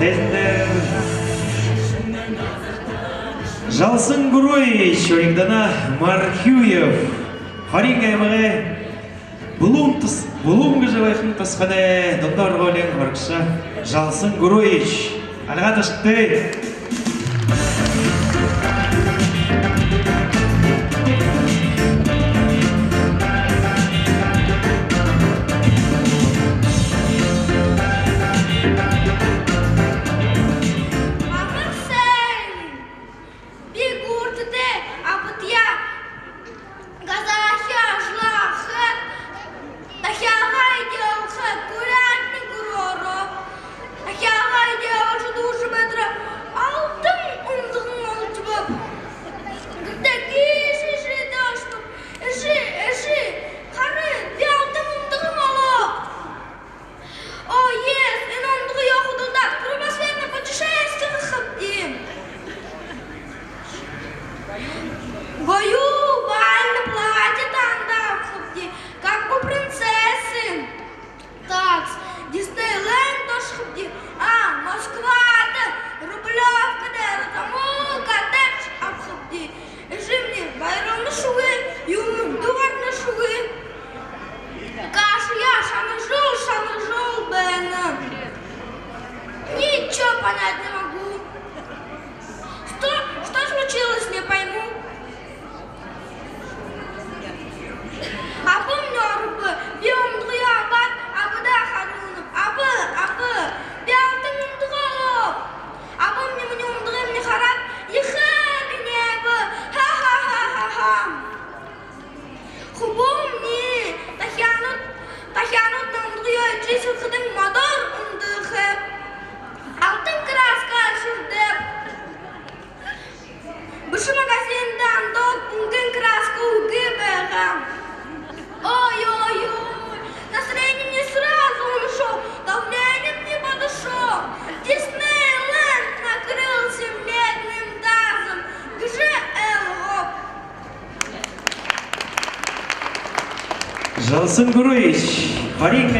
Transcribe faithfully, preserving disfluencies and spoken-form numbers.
Эндэ Жалсан Гуруевич, Уригдана Мархюев, Хориин аймагай Булуун тус-, Булуун гэжэ байһан тусхай дунда һургуулиин һурагша Жалсан Гуруевич. Альгаа ташагты. Амар сайн! Би гуртатай абатаяа газаахи ажалаа хээд, тахяагаа эдеэлхэдэ, курятник гүрөөрэб. Тахяагаа эдеэлжэ дуушан байтараа алтан ундаган олошобоб. Гэртээ гүйшэ эжыдээ ошобоб. Эжы, эжы, хара, би алтан ундаган олооб. О, yes, энэ ундагые худалдаад, кругосветное путешествие хэхэбди. Гоё бальное платье танда абахабди, как у принцессы. Такс, Диснейленд ошохобди, а, Москвада, Рублёвкада, там коттедж абахабди. Эжымни баярлана шүгы, юумэн дуугарна шүгы. Кашаяа шанажал, шанажал байна. Ничего понять не могу. Что, что случилось, не пойму. Абамни орохо, би ундагые абаад, абадаа харуулнаб. Аба, аба, би алтан ундага олооб. Абамни минии ундагыемни хараад, ехэ гэнэбэ. Ха-ха-ха-ха-ха. Хүбүүмни тахяанууд, тахяанууд ундагые эдижэ эхилхэдэнь, модоор унтаха. Алтан краска шэрдэбэ. Бэшэ магазинда андаад, үнэн краска үгы байгаа. Ой-ой-ой, настроение мне сразу ушло, давление мне подошло. Диснейленд накрылся медным тазом. Где Эллоп? Жалсан Гуруевич, Хориин